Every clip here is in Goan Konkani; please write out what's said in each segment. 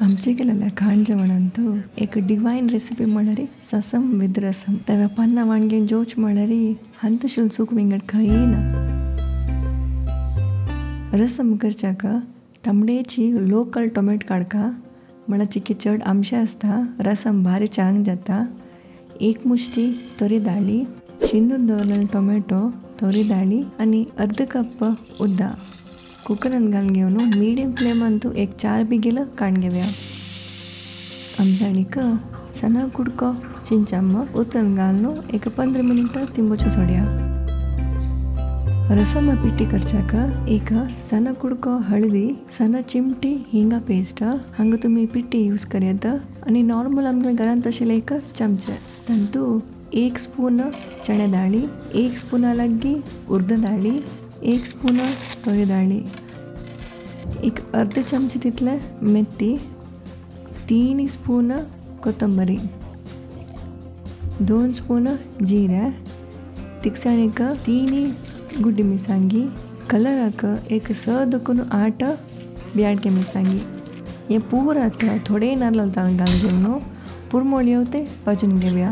आमचे केलेल्या खाण जेवणांतू एक डिवायन रेसिपी म्हळ्यार ससम विथ रसम. तेव्हा पन्ना वांगे जोच म्हळ्यार हंतशील सुख विंगड खंय ना. रसम करच्याक तांबडेची लोकल टोमॅटो काडका म्हळ्यार चिकी चड आमशे आसता, रसम भारी चांग जाता. एक मुश्टी तोरी दाळी, शिंदून दवरलेले टोमॅटो, तोरी दाळी आनी अर्द कप उद्दा कुकरान घालून घेवन मिडियम फ्लेमांतू एक 4 बिगेल काडून घेवया. आमसाणीक सना कुडको चिंचाम उदकान घालून एक 15 मिनटां तिंबोचो सोडया. रसम पिट्टी करच्याक एक सना कुडको हळदी, सना चिमटी हिंगा पेस्ट, हांगा तुमी पिट्टी यूज करयात आनी नॉर्मल आमच्या घरांत तशें एक चमचे. तांतू 1 स्पून चणे दाळी, 1 स्पूना लाग्गी उर्द दाळी, 1 स्पून तोरी दाळी, एक अर्ध चमचे तितले मेथी, 3 स्पून कोथंबरी, 2 स्पून जिरा, तिखसाणीक 3 गुड्डी मिरसांगी, कलराक एक 6 दकून 8 ब्याडके मिरसांगी. हे पुरा थोडे नारळ ताण घालून घेवन पुरमोळी ते भाजून घेवया.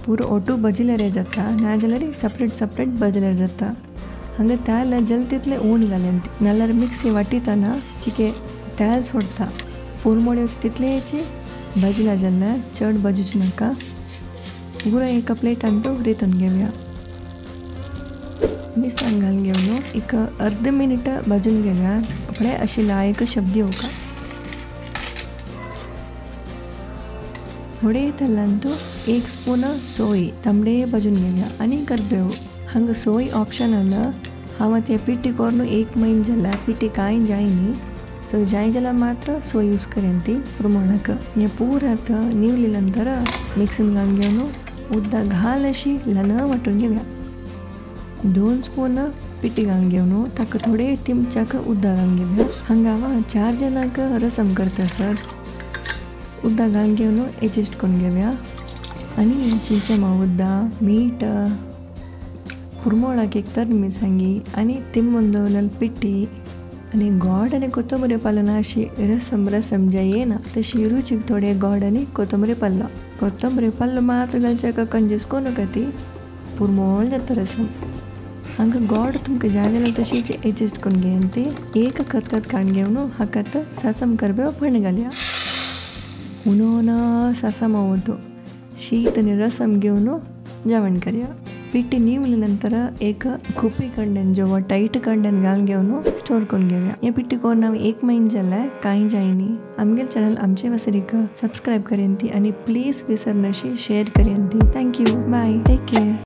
पुरो ओटू भजिल्यार जाता, ना जाल्यार सपरेट सपरेट भजल्यार जाता. हांगा तेल जल तितले ऊन घालें नाल्यार मिक्सी वाटितना चिके तेल सोडता. पुरमोळ्यो तितलेची भजला जाल्यार चड भजूच नाका. पुरो एका प्लेटान तो रितून घेवया. मिरसांग घालून घेवन एक अर्द मिनट भाजून घेवया. आपले अशी लायक शब्द येवका. थोडे तेलांतू 1 स्पून सोय तांबडे भाजून घेवया आनी करबेव. हांगा सोय ऑप्शनल. हांव ते पिट्टी करून 1 म्हयनो जाला, पिट्टी कांय जायनी, सो जाय जाल्यार मात्र सोय यूज करेन ती प्रमाणाक. हे पुरा निवली नंतर मिक्सीन घालून घेवन उदक घाल अशी ल्हान वांटून घेवया. 2 स्पून पिट्टी घालून घेवन ताका थोडे तिमच्याक उदक घालून घेवया. हांगा हांव 4 जाणांक रसम करता सर. उदक घालून घेवन एडजस्ट करून घेवया. आनी चिंचमा उदक, मीठ, पुरमोळाक एक तर मिरसांगी आनी तिंबून दवरलेली पिट्टी आनी गोड आनी कोथंबरी पालो ना अशी रसम रसम जे येना तशी रुचीक थोडे गोड आनी कोथंबरी पालो. कोथंबरी पालो मात्र घालच्याक कंजूस करूं नाका, ती पुरमोळ जाता रसम. हांगा गोड तुमकां जाय जाल्यार तशीच एडजस्ट करून घेवन ती एक खतखत काडून घेवन हाका सासम करबेव फोडणी घालया. उनो ना सासम आवडटो शीत आनी रसम घेवन जेवण करया. पिट्टी निवली नंतर एक खुपी कंड्यान जेव्हा टायट कंड्यान घालून घेवन स्टोर करून घेवया. हे पिट्टी करून हांव 1 म्हयनो जाल्यार कांय जायनी. आमगेले चॅनल आमचे वसरीक सबस्क्रायब करेन ती आनी प्लीज विसरनाशी शेअर करेन ती. Thank you, bye, take care.